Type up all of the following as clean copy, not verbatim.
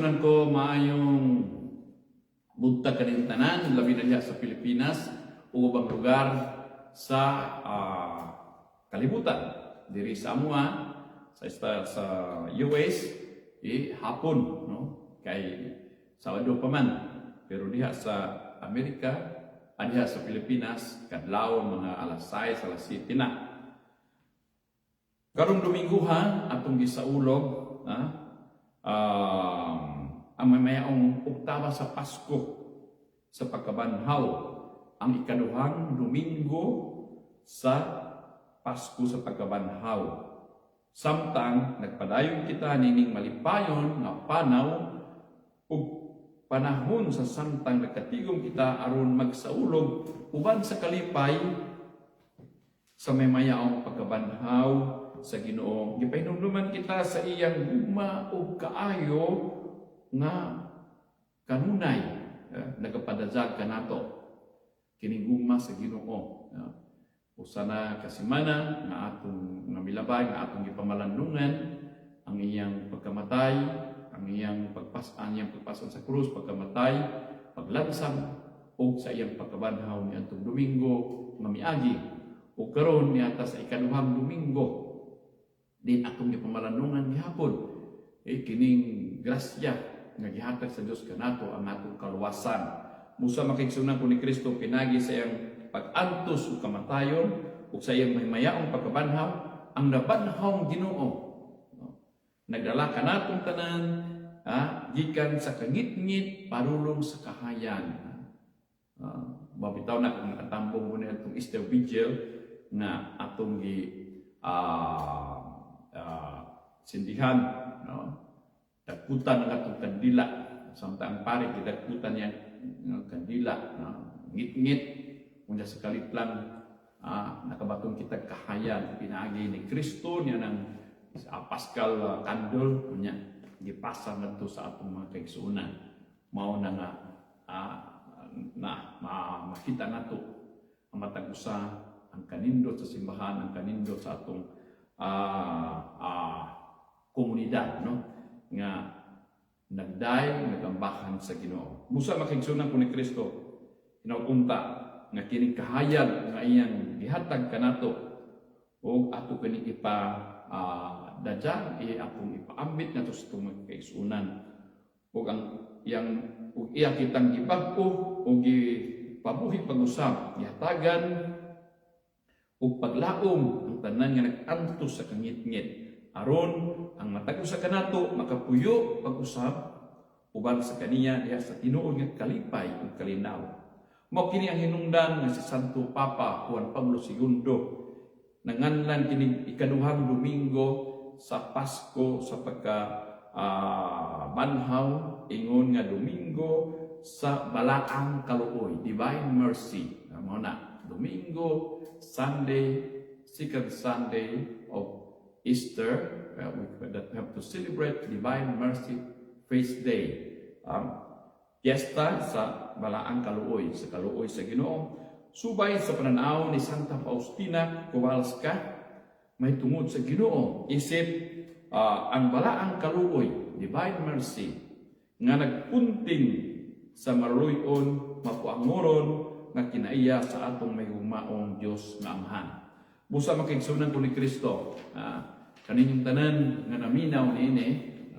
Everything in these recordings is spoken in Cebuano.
Kaigsunan ko, maayong buntag kaning tanan, labi na diha sa Pilipinas ug ubang lugar sa kalibutan. Diri sa amoa sa US eh, hapon, no, kay Sabado pa man, pero diha sa Amerika, diha sa Pilipinas, kadlaw mga alas 6, alas 7 na. Karong Domingo ha, atong gisaulog ang maymayaong oktaba sa Pasko sa pagkabanhaw, ang ikaduhang Domingo sa Pasko sa pagkabanhaw. Samtang nagpadayon kita nining malipayon nga panaw ug panahon sa samtang nagkatigom kita aron magsaulog uban sa kalipay sa maymayaong pagkabanhaw sa Ginoo. Gipahinumduman kita sa iyang gugma ug kaayo nga kanunay nagapadazag kanato. Kining gugma sa Ginoo. Usa na ka simana nga atong nga milabay, nga atong gipamalandungan ang iyang pagkamatay, ang iyang pagpas-an, iyang pagpasan sa krus, pagkamatay, paglansang ug sa iyang pagkabanhaw niadtong Domingo nga miagi. Ug karon niata sa ikaduhang Domingo din atong gipamalandungan gihapon eh, kining grasya nga gihatag sa Dios kanato, ang atong kaluwasan. Busa, mga kaigsunan ko ni Kristo, pinagi sa iyang pag-antos ug kamatayon ug sa iyang maymayaong pagkabanhaw, ang nabanhawng Ginoo, no, nagdala kanatong tanan gikan sa kangitngit padulong sa kahayan. Mabitaw na kung nakatambong mo na itong Easter Vigil nga atong gi sindihan, no? Dagkutan ang atong kandila samtang ang pare gidagkutan niya ang kandila, no? Ngit-ngit unya sa kalit lang nakabaton kita kahayan pinaagi ni Kristo niya ng Paschal candle. Unya gipasa ngadto sa atong mga kaigsuonan, mao na nga na makita nato ang matag usa, ang kanindot sa simbahan, ang kanindot sa atong komunidad, no, nga nagday nagambahan sa Ginoo. Busa, mga kaigsuonan ko ni Kristo, hinaut unta nga kining kahayag nga iyang gihatag kanato ug ato kini ipa dadya i atong ipaambit nato sa atong mga kaigsuonan ug ang iyang ug iya kitang gibag-o ug gipabuhi pag-usab, gihatagan ug paglaom ang tanan nga nag-antos sa kangitngit aron ang matag usa kanato makapuyo pag-usab uban sa kaniya diha sa tinuod nga kalipay ug kalinaw. Mao kini ang hinungdan nga si Santo Papa Juan Pablo II nanganlan kining ikaduhang Domingo sa Pasko sa pagka banhaw ingon nga Domingo sa Balaang Kaluoy, Divine Mercy. Mao na Domingo, Sunday, second Sunday of Easter, we that we have to celebrate Divine Mercy Feast Day. Piyesta sa Balaang Kaluoy, sa kaluoy sa Ginoo. Subay sa pananaw ni Santa Faustina Kowalska, mahitungod sa Ginoo, isip ang Balaang Kaluoy, Divine Mercy, nga nagpunting sa maluyon, mapuangoron, nga kinaiya sa atong mahigugmaong Dios nga Amahan. Busa, mga kaigsunan ko ni Kristo, kaninyong tanan nga naminaw niini,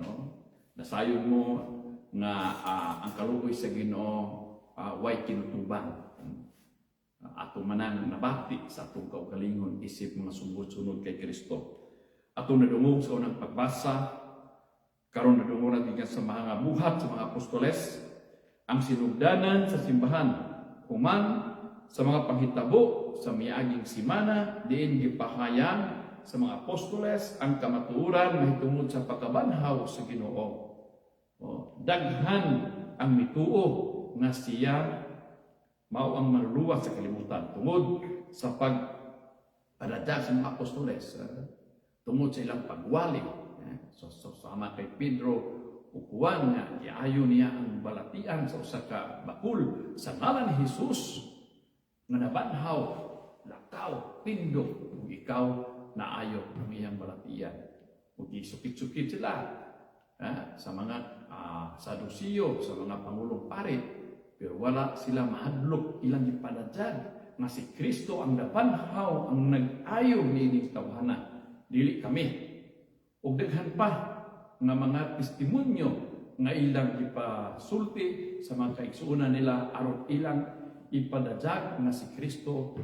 no? Nasayon mo nga ang kaluoy sa Ginoo way kinutubang. Ato manang nabati sa atong kaugalingon isip mga sumod-sunod kay Kristo. Atong nadungog sa unang pagbasa, karon nadungog natin sa mga Buhat sa mga Apostoles, ang sinugdanan sa simbahan, human sa mga panghitabo sa miaging simana, diin gipahayag sa mga apostoles ang kamatuoran mahitungod sa pagkabanhaw sa Ginoo. O, daghan ang mituo nga siya mao ang manluluwas sa kalibutan tungod sa pagpadada sa mga apostoles, tungod sa ilang pagwali. So sama kay Pedro ug Juan nga giayo niya ang balatian sa usa ka bakul sa ngalan ni Jesus nga nabanhaw, lakaw, tindog, ug ikaw naayo ang iyang balatian ug gisukit-sukit sila sa mga Sadusiyo, sa mga pangulong pare, pero wala sila mahadlok. Ilang gipadajag nga si Kristo ang nabanhaw ang nag-ayo niining tawhana, dili kami. Ug daghan pa nga mga testimonyo nga ilang gipasulti sa mga kaigsuonan nila aron ilang ipadajag nga si Kristo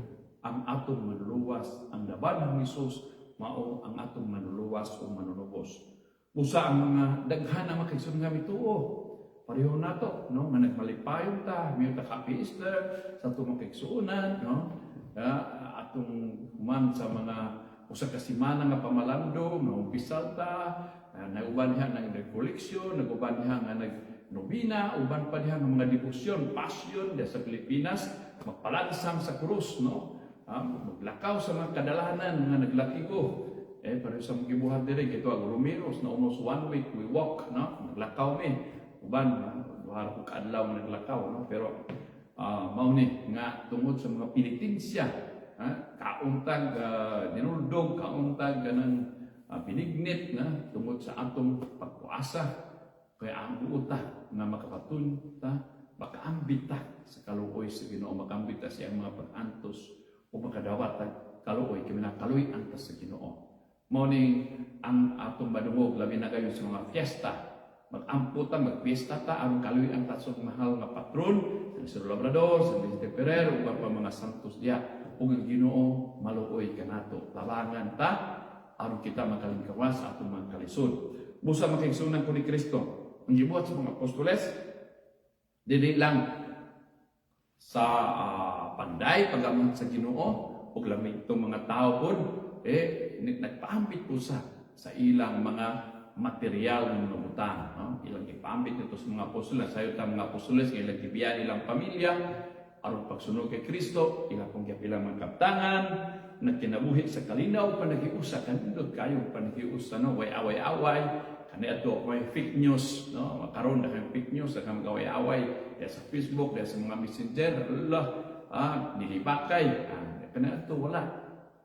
ang atong manluluwas, ang nabanhaw ni Jesus mao ang atong manluluwas o manunubos. Usa ang mga daghan nga mga kaigsuonan nga mituo. Pareho nato, no? Nga nagmalipayon ta, miingon ta Happy Easter sa atong mga kaigsuonan, no? Atong human sa mga usa ka semana nga pamalando, nga umpisal ta, nauban diha nang nag-koleksyon, naguban diha nga nag nobina, uban pa diha nga mga debosyon, passion diha sa Pilipinas, magpalansang sa krus, no? Maglakaw sa mga kadalanan nga naglakigo. Eh, pero sa mga gibuhat diri, kito ang Romeros na almost one week we walk, no? Naglakaw mi. Uban, duha ko kaadlaw nga naglakaw, no? Pero mao ni nga tungod sa mga penitensya, ha? Kauntag dinuldog, kauntag kanang binignit na tungod sa atong pagpuasa, kaya ang buot ta nga makabaton ta, makaambit ta sa kaluoy sa Ginoo, makaambit ta sa iyang mga pag-antos o makadawat ta kaluoy kay nakaluy-an ta sa Ginoo. Mao ni ang atong madungog, labi na kayo sa mga fiesta. Mag-ampo ta, magfiesta ta aron kaluy-an ta sa mahal nga patron, San Isidro Labrador, San Vicente Ferrer, ug pa mga santos diha. Ug ang Ginoo maluoy kanato. Labangan ta aron kita makalingkawas sa atong mga kalisod. Busa, makaigsunan ko ni Kristo, ang gibuhat sa mga apostoles, dili lang sa panday pag-amang sa Ginoo ug lami itong mga tao pod eh nagpaambit po sa ilang mga material ng mga butang, no? Ilang ipaambit nito sa mga apostoles, sayo ta mga apostoles nga ilang gibiyan ilang pamilya aron pagsunod kay Kristo, ilang pong ilang mga kaptangan, nagkinabuhi sa kalinaw panaghiusa. Kanindot kayo panaghiusa, no? Way away-away kani adto, may fake news, no? Makaron na kay fake news, sa mag-away-away diya sa Facebook, diya sa mga Messenger, Allah, nilibakay, kani adto wala.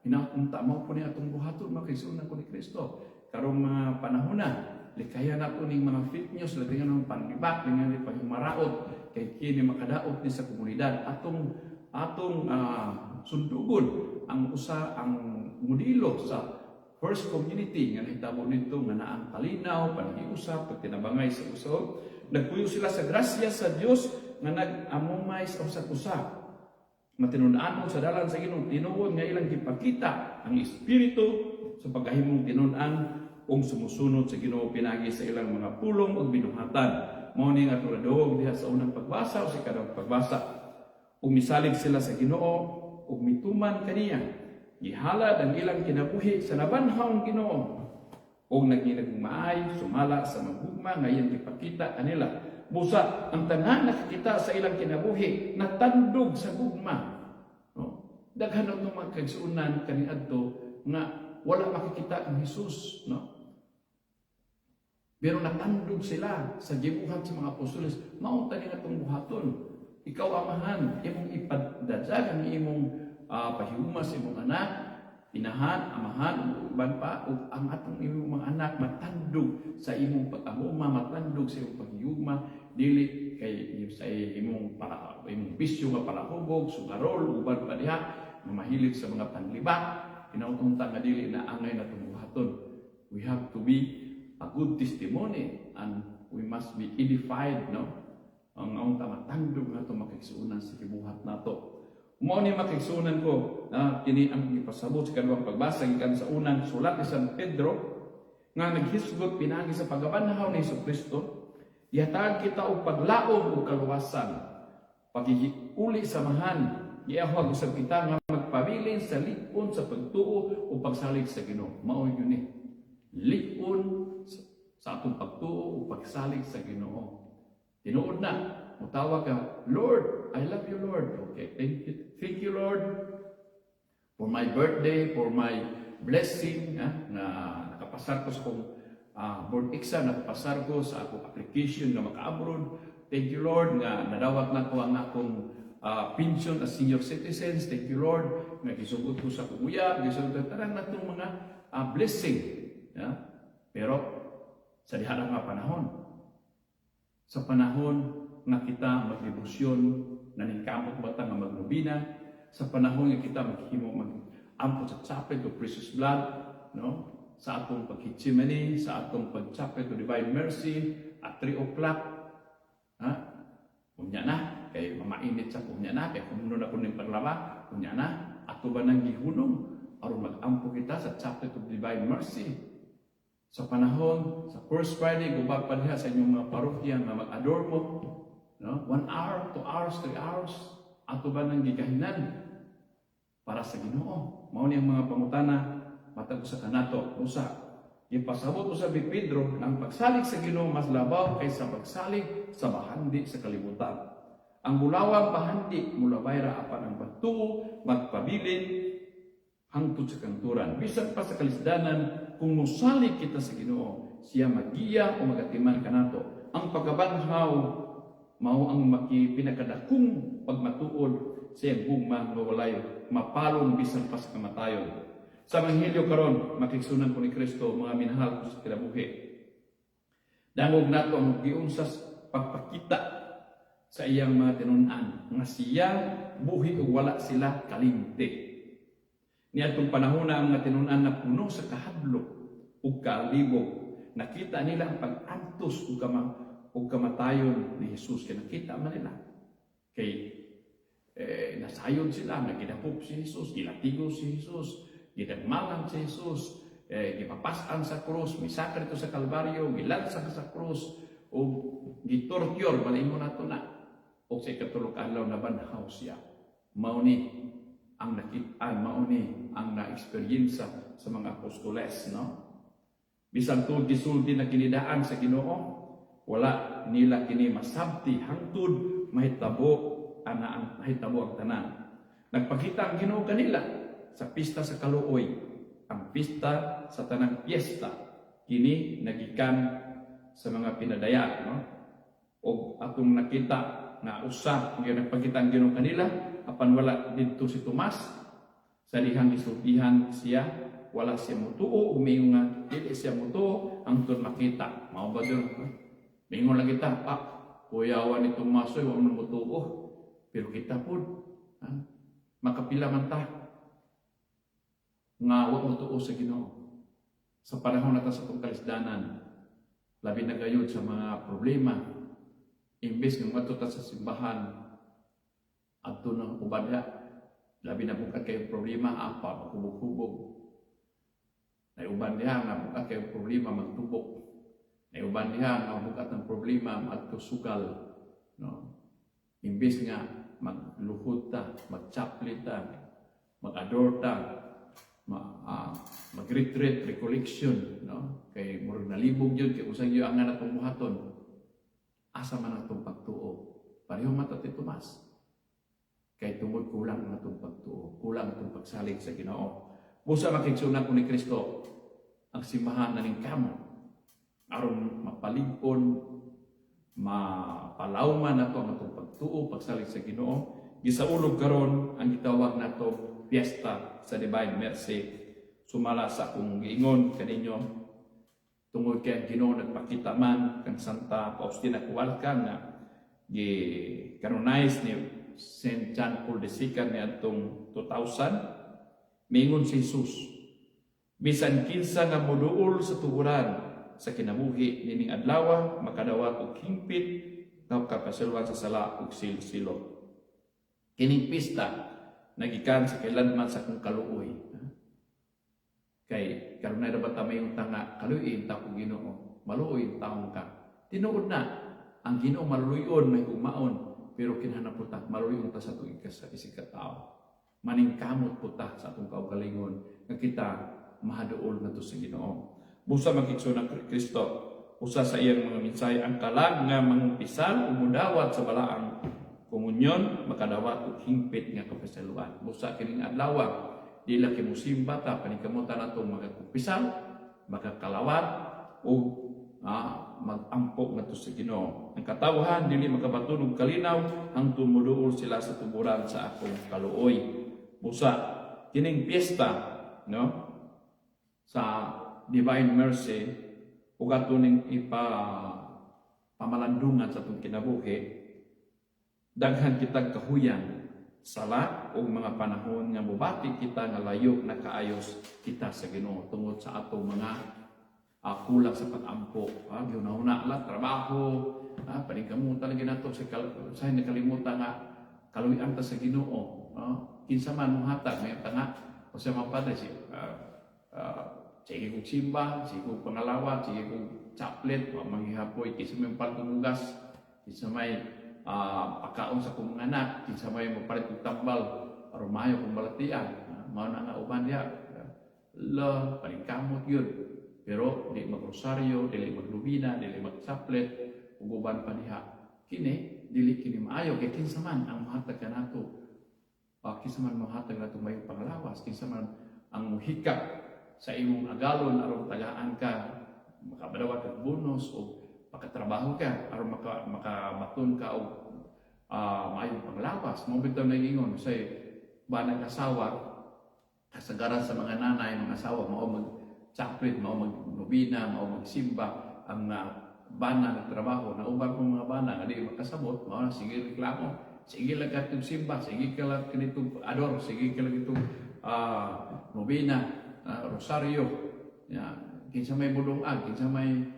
Hinaunta mao po ni atong buhaton, mga kaigsuonan ko ni Kristo. Karong mga panahon na, likaya na po ning mga fake news, labi ng panlibak, lingan ni pahimaraot, kay kini makadaot ni sa komunidad. Atong sundugon ang usa ang modelo sa first community nga nahitabo nito nga naang kalinaw, panaghiusa, pagtinabangay sa usab. Nagpuyo sila sa grasya sa Dios nga nag-amumay sa usag-usa. Matinud-anon sa dalan sa Ginoo, tinuod nga ilang gipakita ang espiritu sa pagkahimong tinun-an ug sumusunod sa Ginoo pinagi sa ilang mga pulong ug binuhatan. Mao ni nga nadungog diha sa unang pagbasa o sa ikaduhang pagbasa. Ug misalig sila sa Ginoo ug mituman kaniya. Gihalad ang ilang kinabuhi sa nabanhawng Ginoo ug naghinagmaay sumala sa magugma nga iyang gipakita kanila. Busa ang tanan nakakita sa ilang kinabuhi natandog sa gugma. No? Daghan na itong mga kaigsuonan kaniadto nga wala makikita ang Jesus, no? Pero natandog sila sa gibuhat sa mga apostoles. Mao tani nga itong buhaton. Ikaw amahan, imong ipadajag ang imong pahiumas sa imong anak, inahan, amahan, ug uban pa, ug ang atong imong mga anak matandog sa imong pag-amuma, matandog sa imong paghiyugma, dili kay sa imong para imong bisyo nga palahubog, sugarol, uban pa diha, nga mahilig sa mga panlibak, hinautong ta nga dili na angay na buhaton. We have to be a good testimony and we must be edified, no? Ang ang matandog nga itong makaigsuonan sa gibuhat nato. Mao ni, makaigsuonan ko, na kini ang gipasabot sa kaduhang pagbasa gikan sa unang sulat ni San Pedro nga naghisgot pinagi sa pagkabanhaw ni Hesus Kristo, gihatag kita og paglaom ug kaluwasan. Pakikiuli sa amahan, giahwag usab kita nga magpabilin sa lig-on sa pagtuo ug pagsalig sa Ginoo. Mao yun ni. Lig-on sa atong pagtuo ug pagsalig sa Ginoo. Tinuod na, mutawag ka, "Lord, I love you, Lord." Okay, thank you, Lord, for my birthday, for my blessing, na nakapasar ko sa akong board exam, nakapasar ko sa akong application nga maka-abroad. Thank you, Lord, nga nadawat na ko ang akong pension as senior citizens. Thank you, Lord, nga gisugot ko sa akong uyab, gisugot ko, tanan natong mga blessing. Yeah? Pero sa diha nga panahon, Sa panahon nga kita magdebosyon, naningkamot ba ta nga magnobina? Sa panahon nga kita maghimo, mag-ampo sa Chaplet of Precious Blood, no? Sa atong pag-Gethsemane, sa atong pag-Chaplet of Divine Mercy, at 3 o'clock, ha? Unya na, kay mamainit sa unya na, kay kumuno na kuning paglaba, unya na, ato ba nang gihunong aron mag-ampo kita sa Chaplet of Divine Mercy? Sa panahon, sa First Friday, guba pa diha sa inyong mga parokya nga mag-adore mo, no? 1 hour, 2 hours, 3 hours, ato ba nang gigahinan para sa Ginoo? Mao ni ang mga pangutana matag usa kanato. Usa, ipasabot usab ni Pedro nga ang pagsalig sa Ginoo mas labaw kaysa pagsalig sa bahandi sa kalibutan. Ang bulawang bahandi mulabay ra, apan ang pagtuo magpabilin hangtod sa kangturan. Bisan pa sa kalisdanan, kung mosalig kita sa Ginoo, siya magiya o magatiman kanato. Ang pagkabanhaw mao ang maki pinakadakong pagmatuod sa iyang gugma nga walay mapalong bisan pa sa kamatayon. Sa Ebanghelyo karon, makigsunan ko ni Kristo, mga minahal ko sa kinabuhi. Dangog nato ang giunsa pagpakita sa iyang mga tinun-an nga siya buhi ug wala sila kalimti. Niadtong panahon na ang mga tinun-an na puno sa kahadlok ug kalibog. Nakita nila ang pag-antos ug kamatayon ni Jesus, kay nakita man nila. Kay nasayod sila, nagidakop si Jesus, gilatigo si Jesus, gidagmalan si Jesus, gipapas-an sa krus, misakit ito sa Kalbaryo, gilansa sa krus, o gitorture, balingon nato na. O sa ikatulo ka adlaw nabanhaw siya. Mao ni ang nakitaan, mao ni ang na-experience sa mga apostoles, no? Bisan tuod gisulti na kinidaan sa Ginoo, wala nila kini masabti hangtod mahitabo ana ang mahitabo ang tanan. Nagpakita ang Ginoo kanila sa Pista sa Kaluoy, ang pista sa tanang piyesta. Kini nagikan sa mga pinadaya, no? Og atong nakita nga usa nga nagpakita ang Ginoo kanila apan wala didto si Tomas. Sa dihang gisultihan siya, wala siya mutuo ug miingon nga dili siya mutuo hangtod makita. Mao ba dun? Miingon lang kita, "Ah, kuyawan ni Tomas oy, wa man mutuo." Pero kita pod, ha? Makapila man ta nga wa mutuo sa Ginoo sa panahon na ta sa atong kalisdanan, labi na gayud sa mga problema? Imbes nga moadto ta sa simbahan, adto na uban diha, labi na bug-at kayo problema, apa maghubog-hubog. Nay uban diha nga bug-at kayo problema, magtubok. Nay uban diha nga bug-at ang problema, maadto sugal, no? Imbes nga magluhod ta, mag-chaplet ta, mag-adore ta, mag-retreat, recollection, no? Kay murag nalibog yun, kay usag yun ang nga natong buhaton. Asa man atong pagtuo? Pareho man ta ti Tomas. Kay tungod kulang ang atong pagtuo, kulang atong pagsalig sa Ginoo. Busa, makigsunan ko ni Kristo, ang simbahan na kamo aron mapalig-on, mapalawman nato ang atong pagtuo, pagsalig sa Ginoo. Gisaulog karon ang gitawag nato Piyesta sa Divine Mercy. Sumala sa akong giingon kaninyo, tungod kay ang Ginoo nagpakita man kang Santa Faustina Kowalska nga gi canonize ni Saint John Paul II niadtong 2000. Mingon si Jesus, "Bisan kinsa nga moduol sa tuburan sa kinabuhi nining adlaw makadawat og hingpit nga kapasayloan sa sala ug silsilot." Kining pista nagikan sa kailanman sa akong kaluoy. Kay karon na ba ta may nga kaluoy ta ko Ginoo, maluoy taong ka. Tinuod na ang Ginoo maluoyon, may umaon, pero kinahanglan po ta maluoyon ta sa atong sa isig ka tao. Maningkamot po ta sa atong kaugalingon nga kita mahaduol ngadto sa Ginoo. Busa, makigsoon ng Kristo, usa sa iyang mga mensahe, ang kalag nga mangumpisal o mudawat sa balaang komunyon makadawat og hingpit nga kapasayloan. Busa, kining adlaw, di lang kay musimba ta, paningkamutan natong magakumpisal, makakalawat o magampo ngadto sa Ginoo. Ang katawhan dili makabaton og kalinaw hangtod moduol sila sa tuburan sa akong kaluoy. Busa, kining piyesta, no, sa Divine Mercy ug ato ning ipa pamalandungan sa atong kinabuhi, daghan kitag kahuyang, sala o mga panahon nga mubati kita nga layo na kaayos kita sa Ginoo tungod sa atong mga kulang sa pag-ampo. Gihuna-huna lang trabaho, paningkamutan lagi nato sa nakalimutan nga kaluy-an ta sa Ginoo. Kinsa man mohatag may nga o sa mga padre si sige kog simba, sige kog pangalawat, sige kog chaplet, wa manghihapoy, kinsa may palit og bugas, kinsa may pakaon sa akong mga anak, kinsa may mopalit og tambal aron maayo kong balatian. Mao na nga uban diha. La, paningkamot yun. Pero di magrosaryo, dili magnobina, dili mag-chaplet, ug uban pa diha. Kini, dili kini maayo kay kinsa man ang mohatag kanato. Kinsa man mohatag nato mayong panglawas, kinsa man ang mohikap sa imong agalon aron tagaan ka makabadawat kag bonus o makatrabaho ka aron makabaton ka og maayong panglawas. Mao bitaw nag-ingon say ba nag-asawa, kasagaran sa mga nanay, mga asawa mao mag chaplet, mao mag nobina, mao magsimba ang bana nagtrabaho na. Uban pong mga bana nga di makasabot, mao na sige reklamo, sige lang katong simba, sige ka lang kanitong ador, sige ka lang itong nobena, rosaryo ya, kinsa may budungag, kinsa may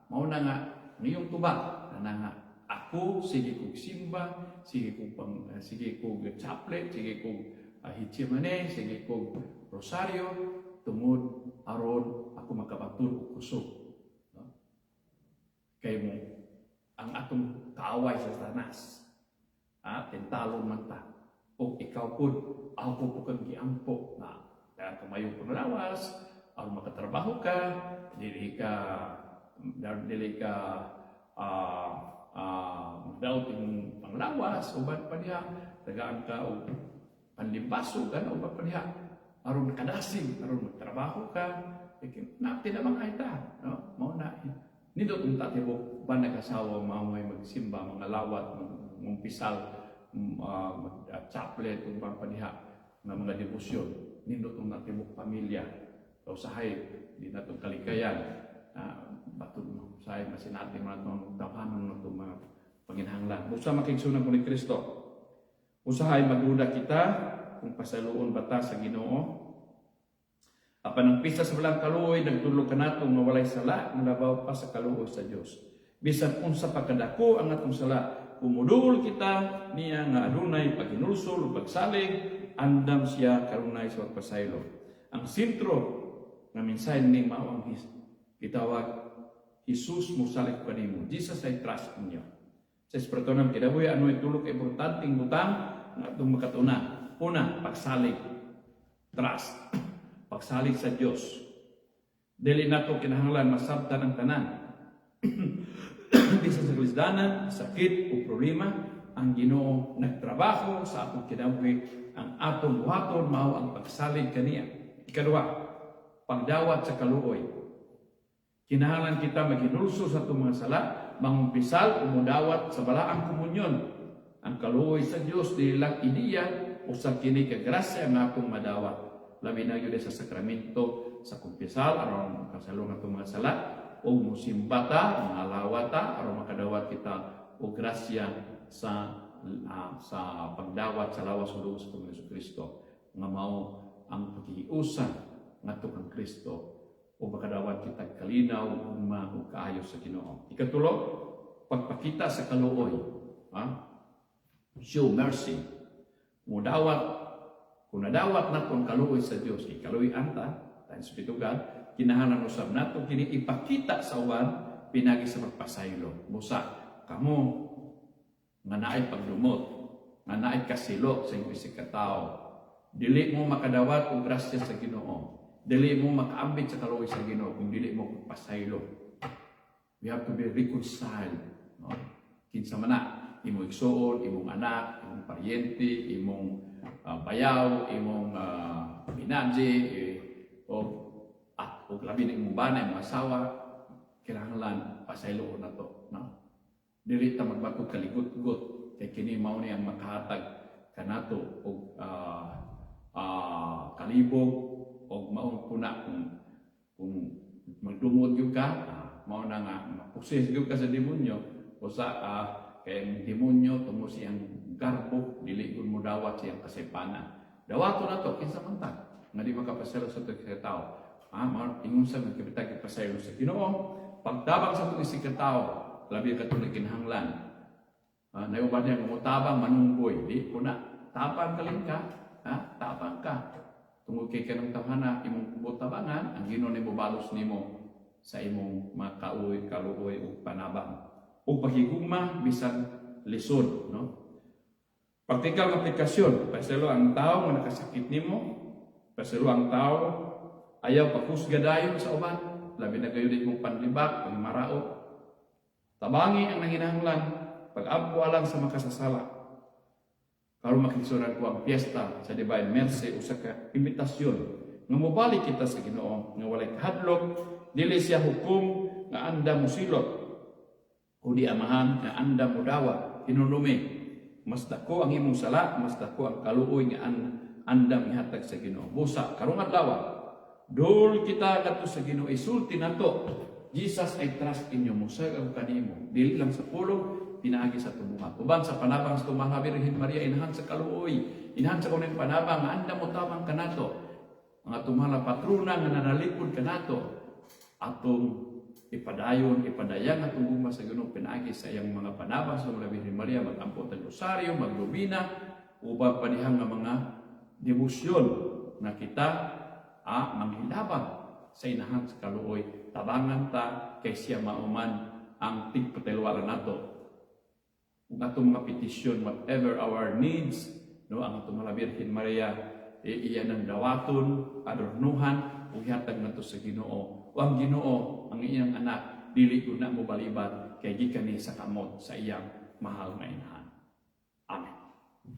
mao na nga ngayong tubag na nga ako sige kog simba, sige kog chaplet, sige kog Getsemane, sige kog rosaryo tungod aron ako makabaton og kusog, no? Kay mo ang atong kaaway sa Satanas, tentalon man ta o ikaw pud, ako po kang giampo na kaya kamayong panglawas aron makatrabaho ka, dili ka magdaot imong panglawas, uban pa diha, tagaan ka og panlimbaso ka na, uban pa diha aron makadasig, aron magtrabaho ka na tinamang ay ta, no? Mao na nindot unta tibok ba nag-asawa mao may magsimba, mga lawat, mumpisal, mag chaplet uban pa diha nga mga debosyon. Nindot unta tibok pamilya. Usahay di nato kalikayan batud mo usahay masinati mo natong tawhanon natong mga panginahanglan. Busa makigsunan ko ni Kristo, usahay magduda kita kung pasayloon ba ta sa Ginoo. Apan ang pista sa Balaang Kaluoy nagtudlo kanato nga walay sala nga labaw pa sa kaluoy sa Dios. Bisan unsa pa kadako ang atong sala, kung muduol kita niya nga adunay paghinulsol ug pagsalig, andam siya kanunay sa pagpasaylo. Ang sentro nga mensahe ning mao ang gitawag "Jesus, musalig kanimo." Jesus, I trust in you. Sa espiritual kinabuhi, ano tulo ka importanteng butang nga atong makatuna? Una, pagsalig. Trust. Pagsalig sa Dios. Dili nato kinahanglan masabtan ang tanan. Bisan sa kalisdanan, sakit o problema, ang Ginoo nagtrabaho sa atong kinabuhi. Ang atong buhaton mao ang pagsalig kaniya. Ikaduha, pagdawat sa kaluoy. Kinahanglan kita maghinulsol sa atong mga sala, mangumpisal o mudawat sa balaang komunyon. Ang kaluoy sa Dios dili lang ideya, usa kini ka grasya nga atong madawat. Labi na gyud sa sakramento sa kumpisal aron kasalong atong mga sala o musimba ta, mangalawat ta aron makadawat kita og grasya sa pagdawat sa lawas ug dugo sa Panginoon Kristo nga mao ang pakikiusa ngadto kang Kristo o makadawat kita kalinaw, ugma ug kaayo sa Ginoo. Ikatulo, pagpakita sa kaluoy. Ha? Show mercy. Mudawat, kung nadawat nato ang kaluoy sa Dios, ikaluoy ta, thanks be to God, kinahanglan usab nato kini ipakita sa uban pinagi sa pagpasaylo. Busa kamo nga naay pagdumot, nga naay kasilo sa inyong isig katao, dili mo makadawat og grasya sa Ginoo. Dili mo makaambit sa kaluoy sa Ginoo kung dili mo pasaylo. We have to be reconciled. No? Kinsa man na, imong igsuon, imong anak, imong paryente, imong bayaw, imong minaji, eh, o at o labi na imong bana, imong asawa, kinahanglan pasayloon na to, no? Dili ta magbato kaligot-got kay kini mao ni ang makahatag kanato og kalibog og mao puna kung magdumot gyud ka, Mao na nga mapusis gyud ka sa demonyo usa, kay ang demonyo, tungod siyang garbo, dili gud mo dawat siyang kasaypanan. Dawato na to kinsa man ta nga di makapasaylo sa atong tao. Mao ingon sa nga kita gipasaylo sa Ginoo, pagtabang sa atong isigkatawo, labi katong nagkinahanglan. Naay uban niya mutabang manunggoy, di ko na tabang kalin ka, ha? Tabang ka. Tungod kay kanang tawhana imong tabangan, ang Ginoo ni mobalos nimo sa imong makauoy, kaluoy ug panabang. Ug paghigugma bisan lisod, no? Praktikal nga aplikasyon, pasaylo ang tao nga nakasakit nimo, pasaylo ang tao, ayaw paghusga dayon sa uban, labi na gayud imong panlibak, pagmaraot. Tabangi ang nanginahanglan, pag-ampo alang sa makasasala. Karon, makilisuran ko, ang piyesta sa Divine Mercy usa ka imbitasyon nga mobalik kita sa Ginoo nga walay kahadlok. Dili siya hukom nga andam mosilot, kundi amahan nga andam modawat. Hinumdumi, mas dako ang imong sala, mas dako ang kaluoy nga andam ihatag sa Ginoo. Busa karong adlaw, dol kita kadto sa Ginoo, isulti nato, "Jesus, I trust in you, mosag ako kanimo," dili lang sa pulong, pinaagi sa tumuhat. Uban sa panabang sa Mahal na Birhen Maria, inahan sa kaluoy, inahan sa kunong panabang, nga andam motabang kanato. Ang atong mahal na patrona nga nanalipod kanato, atong ipadayon, ipadayang atong gugma sa Ginoo pinaagi sa iyang mga panabang sa Mahal na Birhen Maria, magampo tag rosaryo, magnobena, uban pa dihang nga mga debosyon na kita manghilabang sa inahan sa kaluoy, tabangan ta kay siya mauman ang tigpatilwala nato ug atong mga petisyon, whatever our needs, no? Ang atong Mahal na Birhen Maria, iya nang dawaton, adornuhan ug ihatag nato sa Ginoo. O ang Ginoo, ang iyang anak, dili gud na mo balibat kay gikan ni sa kamot sa iyang mahal nga